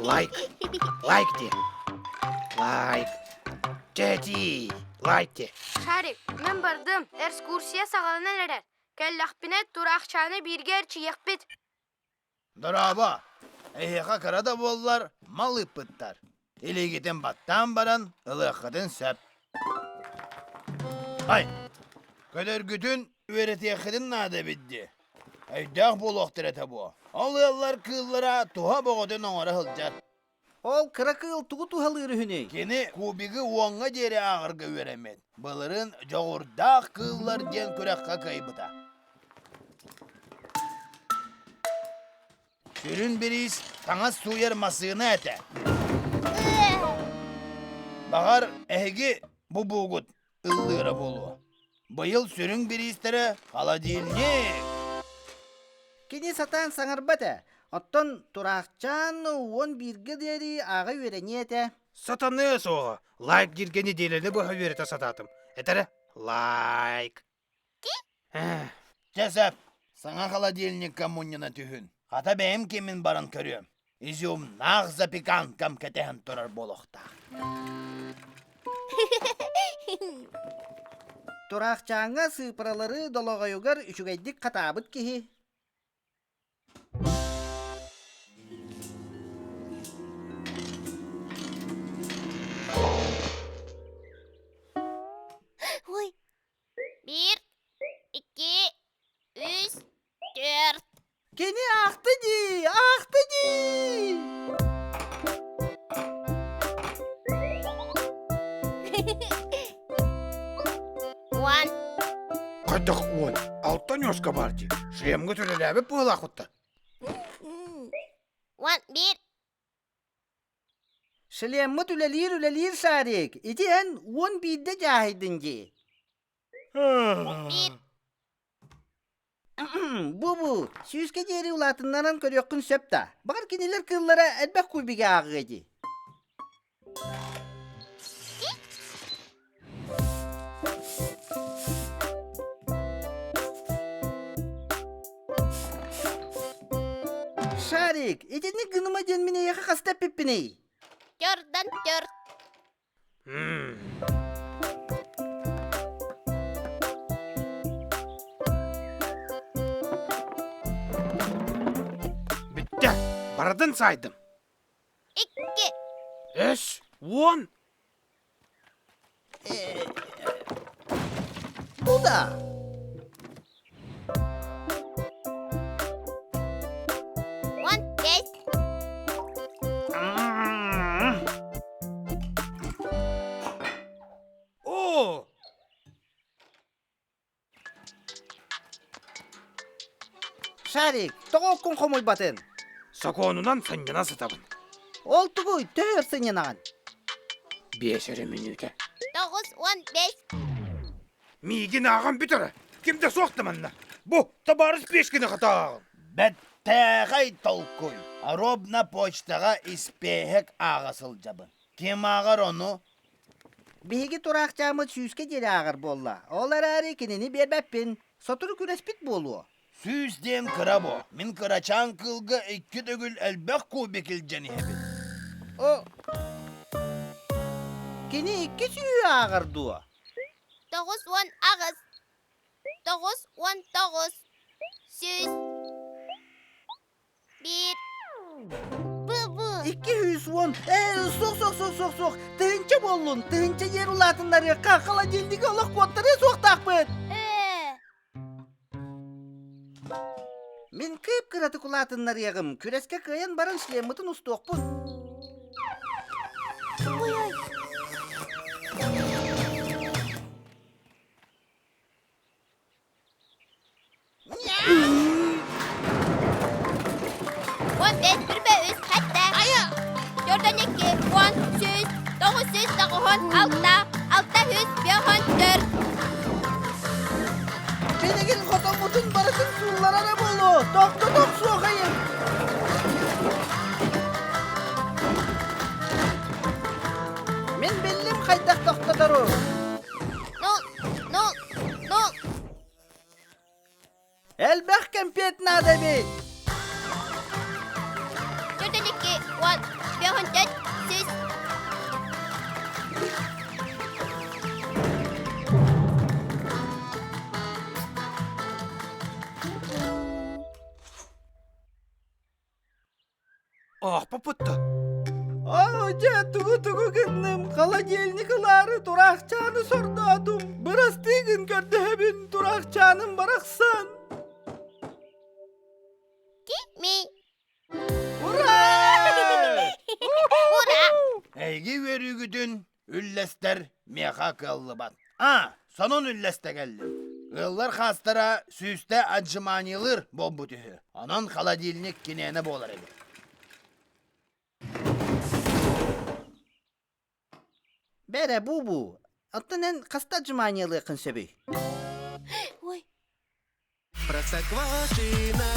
Лайк. Лайк диэ. Лайк. Чэти. Лайк диэ. Шарик, мин бардым. Экскурсия саҕаланан эрэр. Кэллэхпинэ тураахчааны бииргэ эрчийиэхпит. Дорообо! Эһиэхэ кыра да буоллар мал ыыппыттар. Илиигитин баттаан баран ылыаххытын сөп. Ай, көтөргүтүн үөрэтиэххитин наада эбит дии. Өйдөөх буолуохтара этэ буо. Ол ыаллар кыыллара туһа боҕотун оҥоро сылдьар. Ол кыра кыыл тугу туһалыыр үһүнүй? Кини кубигы уоҥҥа диэри ааҕарга үөрэммит. Былырыын дьоҕурдаах кыыллар диэн күрэххэ кыайбыта. Сүрүн бириис таҥас сууйар массыына этэ. Баҕар, эһиги бу буугут ыллыыра буолуо. Быйыл сүрүн бириистэрэ холодильник. Кини сатаан саҥарбат ээ. Оттон Тураахчаан 11-гэ диэри ааҕа үөрэниэ этэ. Сатаныа суоҕа. Лайк дииргэ нэдиэлэни быһа үөрэтэ сатаатым. Этэрэ лайк. Чэ сөп, саҥа холодильникка мунньуна түһүн. Хата бэйэм кимин баран көрүөм. Изюмнаах запеканкам кэтэһэн турар буолуохтаах. Тураахчааҥҥа сыыппаралары долоҕойугар үчүгэйдик хатаабыт киһи. Ой, Биир, икки, үс, түөрт. Кини аахты дии, аахты дии! Уон. Хайдах уон? Алта ньуоска баар дии. Шлемҥэ төлөлөөбүт быһыылааххыттан. Уон биир, Шлеммыт үлэлиир-үлэлиир Шарик, ити эн 11-дэ дьааһыйдын дии. Биир. Бу-бу, сүүскэ диэри улаатыннаран көрүөххүн сөп да. Баҕар кинилэр кыыллара элбэх кубига ааҕыа дии. Шарик, итинник гыныма диэн мин эйиэхэ хаста эппиппиний? Төрдөн төрт. Бүттэ, барытын саайдым. Икки. Үс, уон. Бу да. Уон бэс. О! Шарик, тоҕо оккун хомуйбатын? Сокуонунан сынньана сытабын. Ол тугуй, төһө өр сынньанаҕын? Биэс эрэ мүнүүтэ. 95. Миигин ааҕан бүтэрэ. Ким да суох да манна. Бу, табаарыс Пешкини хатааҕын. Бэттээхэй толкуй. Робна почтаҕа испиэһэк ааҕа сылдьабын. Ким ааҕар ону? Биһиги тураахчааммыт сүүскэ диэри ааҕар буолла. Ол эрээри кинини биэрбэппин. Сотору күрэспит буолуо. Сүүс диэн кыра буо. Мин кырачаан кыылга икки төгүл элбэх кубик илдьэн иһэбин. О, кини икки сүүһү ааҕар дуо? 98. 99. 100. Биир. Бу-бу. 210. Ээ, суох, суох, суох, суох, суох. Тыһыынча буоллун. Тыһыынча диэн улаатыннарыахха, холодильнига олох куоттарыа суохтаахпыт. Ээ. Мин кып-кыратык улаатыннарыаҕым. Күрэскэ кыайан баран шлеммытын устуохпут. Ой-ой. Уон бэс, бүрбэ үс, хэттэ. Төрдөн икки, уон, сүүс, тоҕус сүүс тоҕуһун, алта, алта үс, биэһон, төрт. Билигин хотоммутун барытын суулларара буолуо. Тохтото охсуохайын. Мин биллим хайдах тохтотору. Ну, ну, ну. Элбэх кэмпиэт наада эбит. 42, уон, 54, 100. Аахпаппыт да. Оо, дьэ, тугу-тугу гынным, холодильник ылаары тураахчааны сордоотум. Бырастыы гын көрдөһөбүн, тураахчааным барахсан. Кими? Ура! Ура! Эйги үөрүүгүтүн үллэстэр миэхэ кыаллыбат. А, сонун үллэстэ кэллим. Ыаллар хаастара сүүстэ отжиманиелыыр буолбут үһү. Онон холодильник киниэнэ буолар эбит. Бэрэ бу-бу. Оттон эн хаста отжиманиелыаххын сөбүй? Ой. Простоквашино.